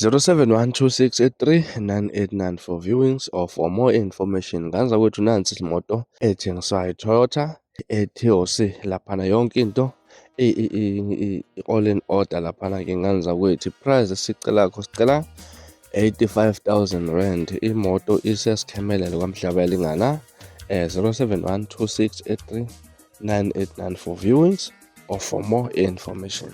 0712683989 for viewings or for more information. Nganza kwethu nansi imoto ethengiswayo, Toyota Etios laphana, yonke into all in order laphana ke nganza kwethu. Price esicelakho, sicela 85,000 rand. Imoto isesikhemelele kwaMhlaba elingana 0712683989 for viewings or for more information.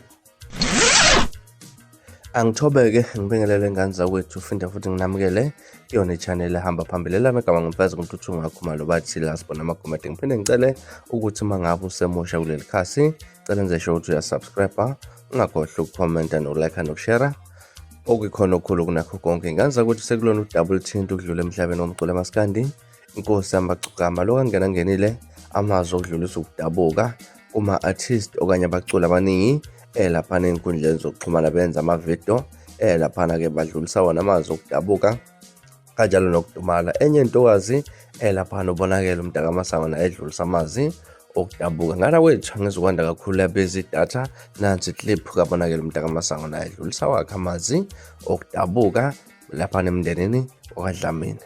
Angithobeke, ngibingelele ngane zakwethu, finda futhi nginamukele kuyona i-channel ehamba phambili. Elami igama ngimfeza kuNtuthu Ngakhumalo, bathi la sibona amakomedi. Ngiphinde ngicele ukuthi uma ngabe usemusha kuleli khasi, cela enze sure ukuthi uyasubscribe, ungakhohlwa ukukhomenta, nokulike, nokushare, okuyikhona okukhulu kunakho konke. Ngane zakwethu, sekulona udouble tint ukudlula emhlabeni womculo maskandi, inkosi yamagcokama lo kangena ngenile, amazwi okudlulisa ukudabuka kuma-artist okanye abaculi abaningi laphana ey'nkundleni zokuxhumana benza amavidiyo laphana-ke badlulisa wona amazwi okudabuka kanjalo nokudumala. Enye intokazi laphana ubonakele umntakamasango naye edlulisa amazwi okudabuka. Ngala kwethu angizukwanda kakhulu, yabiza idatha. Nansi clip kabonakele umntakamasango naye edlulisa wakhe amazwi okudabuka laphana emndenini wakwaDlamini.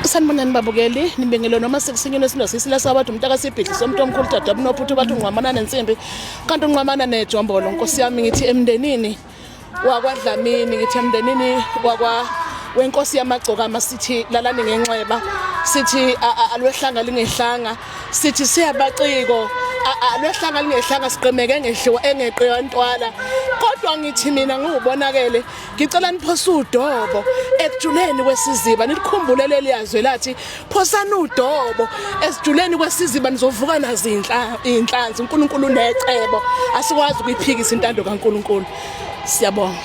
Sanibonani babukeli, nibengele noma sekusinyeni esinosisila sabantu umntaka sibhidli somuntu omkhulu dada bunophuthu bathi unqwamana nensimbi kanti unqwamana nejombolo. Nkosi yami, ngithi emndenini wakwaDlamini, ngithi emndenini wakwa wenkosi yamagcokama, sithi lalani ngenxeba, sithi alwehlanga lingehlanga, sithi siyabaciko alwehlanga lingehlanga, siqemeke ngehliwa engeqiwa ntwala. Kodwa ngithi mina ngiwubonakele, ngicela niphose udobo ekujuleni kwesiziba, nilikhumbule leli yazwe lathi phosani udobo esijuleni kwesiziba, nizovuka nazinhla inhlanzi. uNkulunkulu unecebo, asikwazi ukuyiphikisa intando kaNkulunkulu. Siyabonga.